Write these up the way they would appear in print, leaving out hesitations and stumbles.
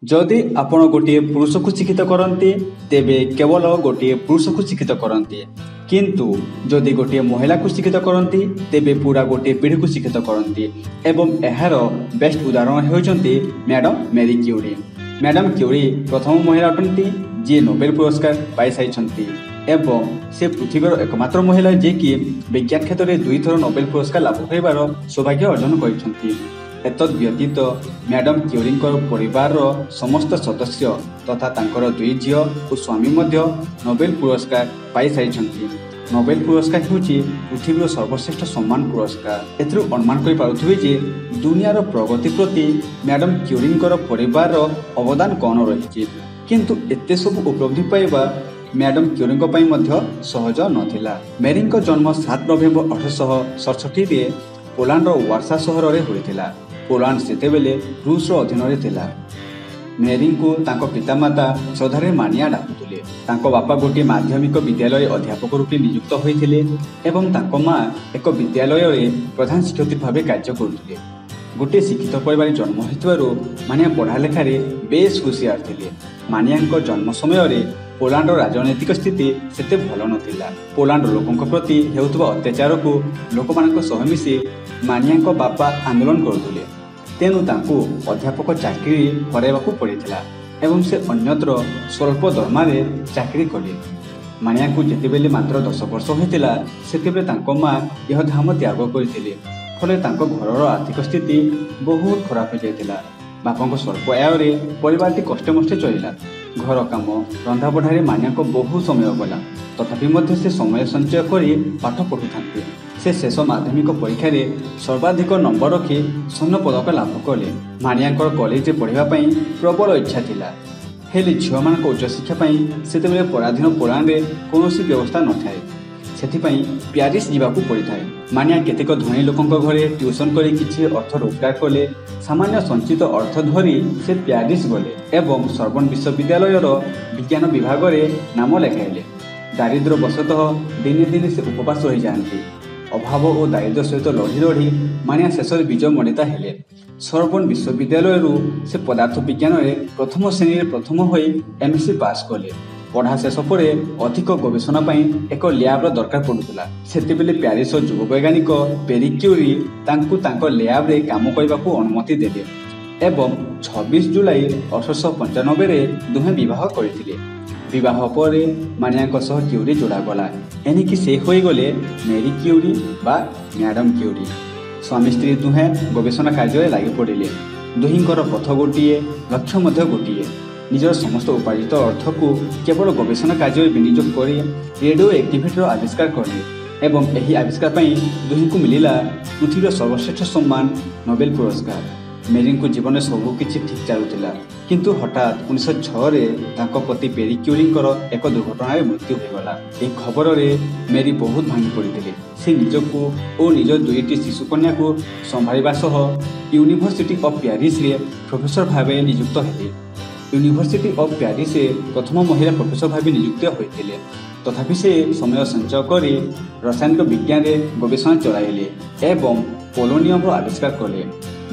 ଯଦି ଆପଣ ଗୋଟିଏ ପୁରୁଷକୁ ଶିକ୍ଷିତ କରନ୍ତି, ତେବେ କେବଳ ଗୋଟିଏ ପୁରୁଷକୁ ଶିକ୍ଷିତ କରନ୍ତି, କିନ୍ତୁ ଯଦି ଗୋଟିଏ ମହିଳାକୁ ଶିକ୍ଷିତ କରନ୍ତି, ତେବେ ପୁରା ଗୋଟିଏ ପିଢ଼ିକୁ ଶିକ୍ଷିତ କରନ୍ତି ଏବଂ ଏହାର ବେଷ୍ଟ ଉଦାହରଣ ହେଉଛନ୍ତି ମ୍ୟାଡ଼ାମ୍ ମେରି କ୍ୟୁରି। ମ୍ୟାଡ଼ାମ୍ କ୍ୟୁରି ପ୍ରଥମ ମହିଳା ଅଟନ୍ତି ଯିଏ ନୋବେଲ ପୁରସ୍କାର ପାଇସାରିଛନ୍ତି ଏବଂ ସେ ପୃଥିବୀର ଏକମାତ୍ର ମହିଳା ଯିଏକି ବିଜ୍ଞାନ କ୍ଷେତ୍ରରେ ଦୁଇଥର ନୋବେଲ ପୁରସ୍କାର ଲାଭ କରିବାର ସୌଭାଗ୍ୟ ଅର୍ଜନ କରିଛନ୍ତି। ଏତଦ୍ ବ୍ୟତୀତ ମ୍ୟାଡ଼ାମ୍ କ୍ୟୁରିଙ୍କର ପରିବାରର ସମସ୍ତ ସଦସ୍ୟ ତଥା ତାଙ୍କର ଦୁଇ ଝିଅ ଓ ସ୍ୱାମୀ ମଧ୍ୟ ନୋବେଲ ପୁରସ୍କାର ପାଇସାରିଛନ୍ତି। ନୋବେଲ ପୁରସ୍କାର ହେଉଛି ପୃଥିବୀର ସର୍ବଶ୍ରେଷ୍ଠ ସମ୍ମାନ ପୁରସ୍କାର। ଏଥିରୁ ଅନୁମାନ କରିପାରୁଥିବେ ଯେ ଦୁନିଆର ପ୍ରଗତି ପ୍ରତି ମ୍ୟାଡ଼ାମ୍ କ୍ୟୁରିଙ୍କର ପରିବାରର ଅବଦାନ କ'ଣ ରହିଛି। କିନ୍ତୁ ଏତେ ସବୁ ଉପଲବ୍ଧି ପାଇବା ମ୍ୟାଡ଼ାମ୍ କ୍ୟୁରିଙ୍କ ପାଇଁ ମଧ୍ୟ ସହଜ ନଥିଲା। ମେରିଙ୍କ ଜନ୍ମ 7 ନଭେମ୍ବର 1867ରେ ପୋଲାଣ୍ଡର ୱାର୍ସା ସହରରେ ହୋଇଥିଲା। ପୋଲାଣ୍ଡ ସେତେବେଳେ ରୁଷର ଅଧୀନରେ ଥିଲା। ମେରିଙ୍କୁ ତାଙ୍କ ପିତାମାତା ଶ୍ରଦ୍ଧାରେ ମାନିଆ ଡାକୁଥିଲେ। ତାଙ୍କ ବାପା ଗୋଟିଏ ମାଧ୍ୟମିକ ବିଦ୍ୟାଳୟରେ ଅଧ୍ୟାପକ ରୂପେ ନିଯୁକ୍ତ ହୋଇଥିଲେ ଏବଂ ତାଙ୍କ ମା ଏକ ବିଦ୍ୟାଳୟରେ ପ୍ରଧାନ ଶିକ୍ଷୟିତ୍ରୀ ଭାବେ କାର୍ଯ୍ୟ କରୁଥିଲେ। ଗୋଟିଏ ଶିକ୍ଷିତ ପରିବାରରେ ଜନ୍ମ ହୋଇଥିବାରୁ ମାନିଆ ପଢ଼ାଲେଖାରେ ବେଶ୍ ହୁସିଆର ଥିଲେ। ମାନିଆଙ୍କ ଜନ୍ମ ସମୟରେ ପୋଲାଣ୍ଡର ରାଜନୈତିକ ସ୍ଥିତି ସେତେ ଭଲ ନଥିଲା। ପୋଲାଣ୍ଡ ଲୋକଙ୍କ ପ୍ରତି ହେଉଥିବା ଅତ୍ୟାଚାରକୁ ଲୋକମାନଙ୍କ ସହ ମିଶି ମାନିଆଙ୍କ ବାପା ଆନ୍ଦୋଳନ କରୁଥିଲେ। ତେଣୁ ତାଙ୍କୁ ଅଧ୍ୟାପକ ଚାକିରି ହରାଇବାକୁ ପଡ଼ିଥିଲା ଏବଂ ସେ ଅନ୍ୟତ୍ର ସ୍ୱଳ୍ପ ଦରମାରେ ଚାକିରି କଲେ। ମାନିଆଙ୍କୁ ଯେତେବେଳେ ମାତ୍ର 10 ବର୍ଷ ହୋଇଥିଲା, ସେତେବେଳେ ତାଙ୍କ ମା ଇହଧାମ ତ୍ୟାଗ କରିଥିଲେ। ଫଳରେ ତାଙ୍କ ଘରର ଆର୍ଥିକ ସ୍ଥିତି ବହୁତ ଖରାପ ହୋଇଯାଇଥିଲା। ବାପାଙ୍କ ସ୍ୱଳ୍ପ ଆୟରେ ପରିବାରଟି କଷ୍ଟେମଷ୍ଟେ ଚଳିଲା। ଘର କାମ, ରନ୍ଧାବଢ଼ାରେ ମାନିଆଙ୍କ ବହୁ ସମୟ ଗଲା। ତଥାପି ମଧ୍ୟ ସେ ସମୟ ସଞ୍ଚୟ କରି ପାଠ ପଢ଼ୁଥାନ୍ତି। ସେ ଶେଷ ମାଧ୍ୟମିକ ପରୀକ୍ଷାରେ ସର୍ବାଧିକ ନମ୍ବର ରଖି ସ୍ୱର୍ଣ୍ଣ ପଦକ ଲାଭ କଲେ। ମାନିଆଙ୍କର କଲେଜରେ ପଢ଼ିବା ପାଇଁ ପ୍ରବଳ ଇଚ୍ଛା ଥିଲା। ହେଲେ ଝିଅମାନଙ୍କ ଉଚ୍ଚଶିକ୍ଷା ପାଇଁ ସେତେବେଳେ ପରାଧୀନ ପୋଲାଣ୍ଡରେ କୌଣସି ବ୍ୟବସ୍ଥା ନଥାଏ। ସେଥିପାଇଁ ପ୍ୟାରିସ୍ ଯିବାକୁ ପଡ଼ିଥାଏ। ମାନିଆ କେତେକ ଧନୀ ଲୋକଙ୍କ ଘରେ ଟ୍ୟୁସନ୍ କରି କିଛି ଅର୍ଥ ରୋଜଗାର କଲେ। ସାମାନ୍ୟ ସଞ୍ଚିତ ଅର୍ଥ ଧରି ସେ ପ୍ୟାରିସ୍ ଗଲେ ଏବଂ ସର୍ବନ ବିଶ୍ୱବିଦ୍ୟାଳୟର ବିଜ୍ଞାନ ବିଭାଗରେ ନାମ ଲେଖାଇଲେ। ଦାରିଦ୍ର୍ୟ ବଶତଃ ଦିନେ ଦିନେ ସେ ଉପବାସ ରହିଯାଆନ୍ତି। ଅଭାବ ଓ ଦାରିଦ୍ର୍ୟ ସହିତ ଲଢ଼ି ଲଢ଼ି ମାନିଆ ଶେଷରେ ବିଜୟ ମଣ୍ଡିତା ହେଲେ। ସର୍ବନ ବିଶ୍ୱବିଦ୍ୟାଳୟରୁ ସେ ପଦାର୍ଥ ବିଜ୍ଞାନରେ ପ୍ରଥମ ଶ୍ରେଣୀରେ ପ୍ରଥମ ହୋଇ ଏମ୍ଏସ୍ସି ପାସ୍ କଲେ। ପଢ଼ା ଶେଷ ପରେ ଅଧିକ ଗବେଷଣା ପାଇଁ ଏକ ଲ୍ୟାବ୍ର ଦରକାର ପଡ଼ୁଥିଲା। ସେତେବେଳେ ପ୍ୟାରିସର ଯୁବ ବୈଜ୍ଞାନିକ ପେରି କ୍ୟୁରି ତାଙ୍କୁ ତାଙ୍କ ଲ୍ୟାବ୍ରେ କାମ କରିବାକୁ ଅନୁମତି ଦେଲେ ଏବଂ 26 ଜୁଲାଇ 1895ରେ ଦୁହେଁ ବିବାହ କରିଥିଲେ। ବିବାହ ପରେ ମାନିଆଙ୍କ ସହ କ୍ୟୁରି ଯୋଡ଼ାଗଲା। ଏଣିକି ସେ ହୋଇଗଲେ ମେରି କ୍ୟୁରି ବା ମ୍ୟାଡ଼ାମ୍ କ୍ୟୁରି। ସ୍ୱାମୀ ସ୍ତ୍ରୀ ଦୁହେଁ ଗବେଷଣା କାର୍ଯ୍ୟରେ ଲାଗି ପଡ଼ିଲେ। ଦୁହିଁଙ୍କର ପଥ ଗୋଟିଏ, ଲକ୍ଷ୍ୟ ମଧ୍ୟ ଗୋଟିଏ। ନିଜର ସମସ୍ତ ଉପାର୍ଜିତ ଅର୍ଥକୁ କେବଳ ଗବେଷଣା କାର୍ଯ୍ୟରେ ବିନିଯୋଗ କରି ରେଡ଼ିଓ ଆକ୍ଟିଭିଟିର ଆବିଷ୍କାର କଲେ ଏବଂ ଏହି ଆବିଷ୍କାର ପାଇଁ ଦୁହିଁଙ୍କୁ ମିଳିଲା ପୃଥିବୀର ସର୍ବଶ୍ରେଷ୍ଠ ସମ୍ମାନ ନୋବେଲ ପୁରସ୍କାର। ମେରିଙ୍କୁ ଜୀବନରେ ସବୁକିଛି ଠିକ୍ ଚାଲୁଥିଲା, କିନ୍ତୁ ହଠାତ୍ 1906ରେ ତାଙ୍କ ପତି ପେରି କ୍ୟୁରିଙ୍କର ଏକ ଦୁର୍ଘଟଣାରେ ମୃତ୍ୟୁ ହୋଇଗଲା। ଏହି ଖବରରେ ମେରି ବହୁତ ଭାଙ୍ଗି ପଡ଼ିଥିଲେ। ସେ ନିଜକୁ ଓ ନିଜ ଦୁଇଟି ଶିଶୁକନ୍ୟାକୁ ସମ୍ଭାଳିବା ସହ ୟୁନିଭର୍ସିଟି ଅଫ୍ ପ୍ୟାରିସରେ ପ୍ରଫେସର ଭାବେ ନିଯୁକ୍ତ ହେଲେ। ୟୁନିଭର୍ସିଟି ଅଫ୍ ପ୍ୟାରିସରେ ପ୍ରଥମ ମହିଳା ପ୍ରଫେସର ଭାବେ ନିଯୁକ୍ତ ହୋଇଥିଲେ। ତଥାପି ସେ ସମୟ ସଞ୍ଚୟ କରି ରସାୟନିକ ବିଜ୍ଞାନରେ ଗବେଷଣା ଚଳାଇଲେ ଏବଂ ପୋଲୋନିୟମର ଆବିଷ୍କାର କଲେ,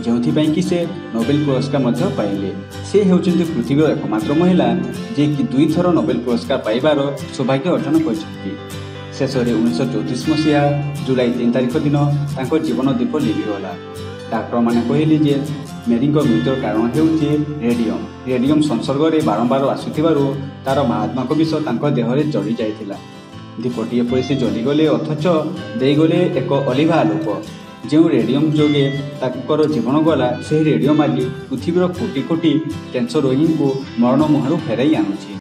ଯେଉଁଥିପାଇଁ କି ସେ ନୋବେଲ ପୁରସ୍କାର ମଧ୍ୟ ପାଇଲେ। ସେ ହେଉଛନ୍ତି ପୃଥିବୀର ଏକମାତ୍ର ମହିଳା ଯିଏକି ଦୁଇଥର ନୋବେଲ ପୁରସ୍କାର ପାଇବାର ସୌଭାଗ୍ୟ ଅର୍ଜନ କରିଛନ୍ତି। ଶେଷରେ 1934 ମସିହା ଜୁଲାଇ 3 ତାରିଖ ଦିନ ତାଙ୍କ ଜୀବନ ଦୀପ ଲିଭିଗଲା। ଡାକ୍ତରମାନେ କହିଲେ ଯେ ମେରିଙ୍କ ମୃତ୍ୟୁର କାରଣ ହେଉଛି ରେଡ଼ିୟମ୍। ରେଡ଼ିୟମ୍ ସଂସର୍ଗରେ ବାରମ୍ବାର ଆସୁଥିବାରୁ ତା'ର ମାରାତ୍ମକ ବିଷ ତାଙ୍କ ଦେହରେ ଚଢ଼ି ଯାଇଥିଲା। ଦୀପଟିଏ ପରି ସେ ଜଳିଗଲେ, ଅଥଚ ଦେଇଗଲେ ଏକ ଅଲିଭା ଆଲୋକ। ଯେଉଁ ରେଡ଼ିୟମ୍ ଯୋଗେ ତାଙ୍କର ଜୀବନ ଗଲା, ସେହି ରେଡ଼ିୟମ୍ ଆଜି ପୃଥିବୀର କୋଟି କୋଟି କ୍ୟାନ୍ସର ରୋଗୀଙ୍କୁ ମରଣ ମୁହଁରୁ ଫେରାଇ ଆଣୁଛି।